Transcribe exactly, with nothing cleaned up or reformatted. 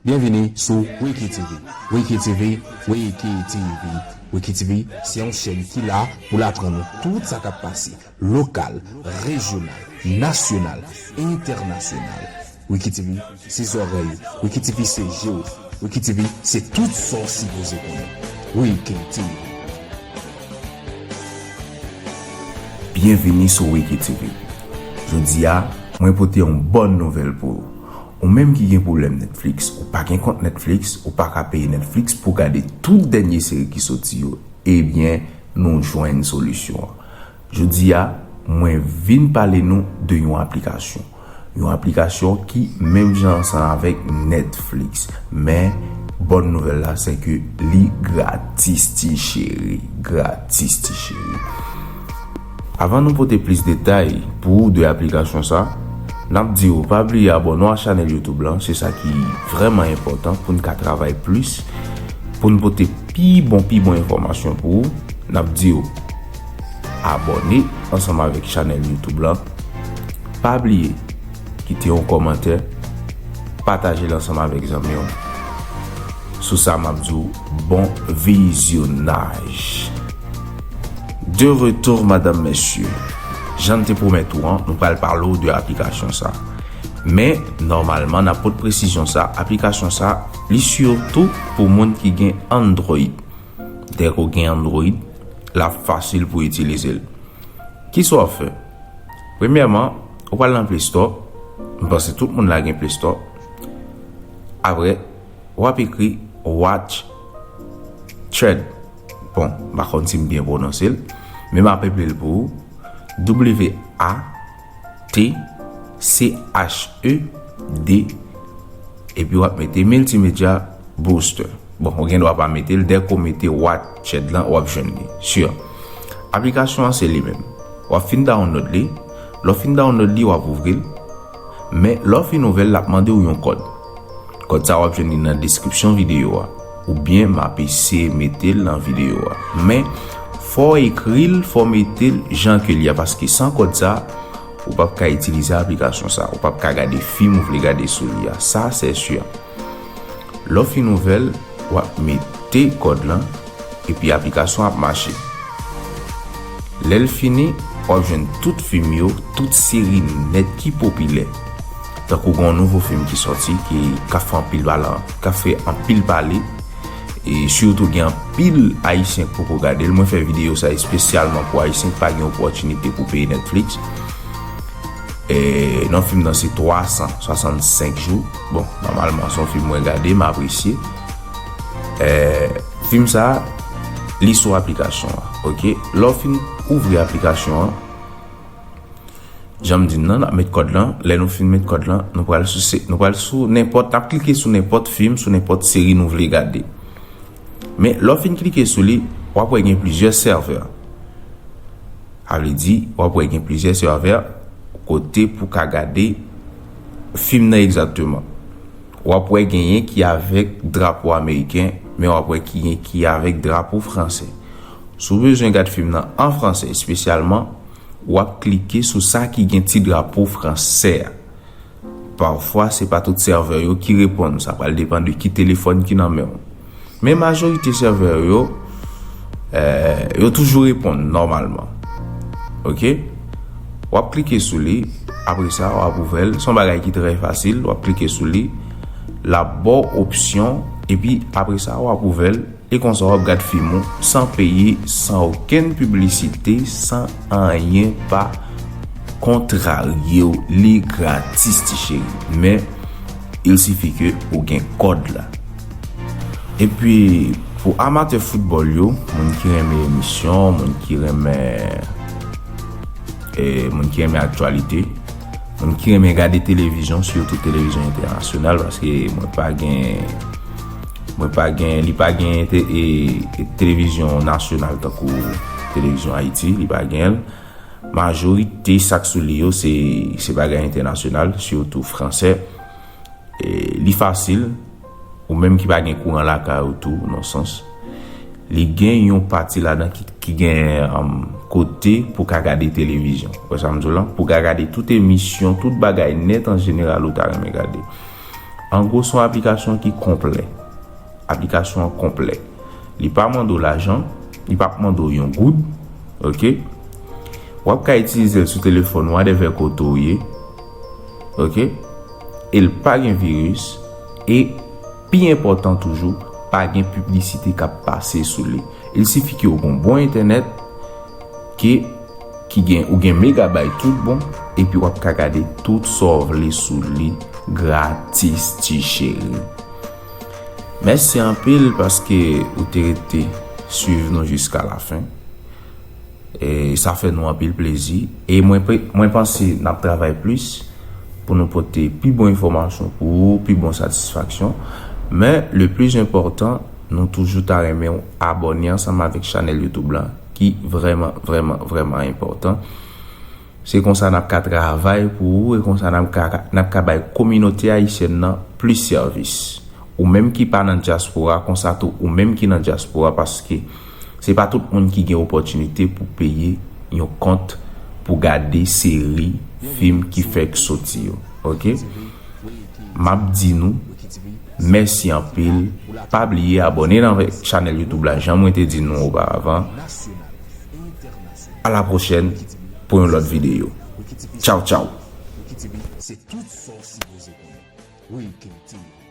Byenvini sou Wiki T V. Wiki T V, Wiki T V. Wiki T V, se yon chèn ki la pou l aprann ou tout sa k ap pase, lokal, rejyonal, nasyonal, entènasyonal. Wiki T V, se zòrèy ou. Wiki T V, se je w. Wiki T V, se tout sa w sipoze konnen. Wiki T V. Byenvini sou Wiki T V. Jodi a, mwen pote yon bòn nouvèl pou ou. Ou menm ki gen pwoblèm Netflix, ou pa gen kont Netflix, ou pa ka peye Netflix pou gade tout dènye seri ki soti yo, ebyen, nou jwenn solisyon an. Jodi a, mwen vin pale nou de yon aplikasyon. Yon aplikasyon ki menm jan ansanm avèk Netflix. Men, bòn nouvèl la, se ke li gratis, ti cheri. Gratis, ti cheri. Avan nou pote plis detay pou ou de aplikasyon sa, n ap di w pa bliye abòne w a chanèl YouTube lan, se sa ki vrèman enpòtan pou n ka travay plis, pou n pote pi bon, pi bon enfòmasyon pou ou. N ap di w abòne ansanm avèk chanèl YouTube lan. Pa bliye kite yon kòmantè, pataje l ansanm avèk zanmi w. Sou sa, m ap di w bon vizyonaj. De retour, madam, mesye. Jan n te pwomèt ou an, nou pral pale w de aplikasyon sa. Men, nòmalman, n ap pot presizyon sa, aplikasyon sa, li sitou pou moun ki gen Android. Dèke w gen Android, l ap fasil pou itilize l. Kisa w ap fè? Premyèman, ou pral nan Play Store. M panse tout moun la gen Play Store. Apre, w ap ekri Watch Thread. Bon, m pa konn si m byen pwononse l, men m ap eple l pou ou. W A T C H E D. Epi w ap mete Multimedia Booster. Bon, ou gen dwa pa mete l, dèke w mete Watch Thread lan, w ap jwenn li. Sure. Aplikasyon an se li menm. W ap fin download li. Lè w fin download li, w ap ouvri l. Men, lè w fin ouvè l, l ap mande w yon kòd. Kòd sa, w ap jwenn li nan deskripsyon videyo a. Oubyen, m ap eseye mete l nan videyo a. Men, fò w ekri l, fò w mete l jan ke li a, paske san kòd sa, ou p ap ka itilize aplikasyon sa. Ou p ap ka gade fim ou vle gade sou li a. Sa, se sure. Lè w fin ouvè l, w ap mete kòd lan, epi aplikasyon ap mache. Lè l fini, w ap jwenn tout fim yo, tout seri nèt ki popilè. Tankou gen yon nouvo fim ki sòti, ki, k ap fè anpil pale, k ap fè anpil pale, e sitou gen anpil Ayisyen k poko gade l. Mwen fè videyo sa espesyalman pou Ayisyen ki pa gen opòtinite pou peye Netflix. E, non, fim nan se twa san swasannsenk jou. Bon, nòmalman, se yon fim mwen gade, m apresye. E, fim sa, li sou aplikasyon an, oke? Lè w fin ouvri aplikasyon an, jan m di n nan, n ap met kòd lan. Lè nou fin met kòd lan, nou pral sou se-, nou pral sou nenpòt, n ap klike sou nenpòt fim, sou nenpòt seri nou vle gade. Men, lè w fin klike sou li, w ap wè gen plizyè sèvè. Sa vle di, w ap wè gen plizyè sèvè kote pou ka gade fim nan egzakteman. W ap wè genyen ki avèk drapo ameriken, men w ap wè genyen ki avèk drapo fransè. Si w bezwen gad fim nan an fransè espesyalman, w ap klike sou sa ki gen ti drapo fransè a. Pafwa, se pa tout sèvè yo ki reponn. Sa pral depann de ki telefòn ki nan men w. Men majorite sèvè yo, eh, yo toujou reponn nòmalman. Oke? W ap klike sou li. Apre sa, w ap ouvè l. Se yon bagay ki trè fasil. W ap klike sou li. L ap ba w opsyon. Epi, apre sa, w ap ouvè l. E konsa w ap gad fim ou san peye, san okenn piblisite, san anyen pa kontrarye w. Li gratis, ti cheri. Men, il sifi ke ou gen kòd la. Epi, pou amatè foutbòl yo, moun ki renmen emisyon, moun ki renmen, e, moun ki renmen aktyalite, moun ki renmen gade televizyon, sitou televizyon entènasyonal, paske mwen pa gen Mwen pa gen, li pa gen te-, e, e, televizyon nasyonal tankou televizyon Ayiti, li pa gen l. Majorite sa k sou li yo, se, se bagay entènasyonal, sitou fransè. E, li fasil, ou menm ki pa gen kouran lakay ou tou, nan sans. Li gen yon pati ladan ki, ki gen, um, kote pou ka gade televizyon. Ou wè sa m di w lan? Pou ka gade tout emisyon, tout bagay nèt an jeneral ou ta renmen gade. An gwo, se yon aplikasyon ki konplè. Aplikasyon an konplè. Li pa mande w lajan, li p ap mande w yon goud, oke? W ap ka itilize l sou telefòn ou, whatever kote w ye, oke? E l pa gen viris, e pi enpòtan toujou, pa gen piblisite k ap pase sou li. Il sifi ke w gen yon bon entènèt, ke, ki gen, ou gen megabay tout bon, epi w ap ka gade tout sa w vle sou li gratis, ti cheri. Mèsi anpil paske ou te rete swiv nou jiska lafen. E sa fè nou anpil plezi. E mwen, pe- mwen panse n ap travay plis pou nou pote pi bon enfòmasyon pou ou, pi bon satisfaksyon. Men, le plis enpòtan, nou toujou ta renmen w abòne ansanm avèk chanèl YouTube la, ki vrèman, vrèman, vrèman enpòtan. Se konsa n ap ka travay pou ou, e konsa n ap ka, n ap ka bay kominote ayisyèn nan plis sèvis. Ou menm ki pa nan dyaspora, konsa tou, ou menm ki nan dyaspora, paske se pa tout moun ki gen opòtinite pou peye yon kont pou gade seri, fim ki fèk soti yo. Oke? M ap di nou mèsi anpil. Pa bliye abòne nan chanèl YouTube la, jan mwen te di nou oparavan. A la pwochèn pou yon lòt videyo. Tchaw, tchaw. Wiki T V, se tout sa w sipoze konnen. Wiki T V.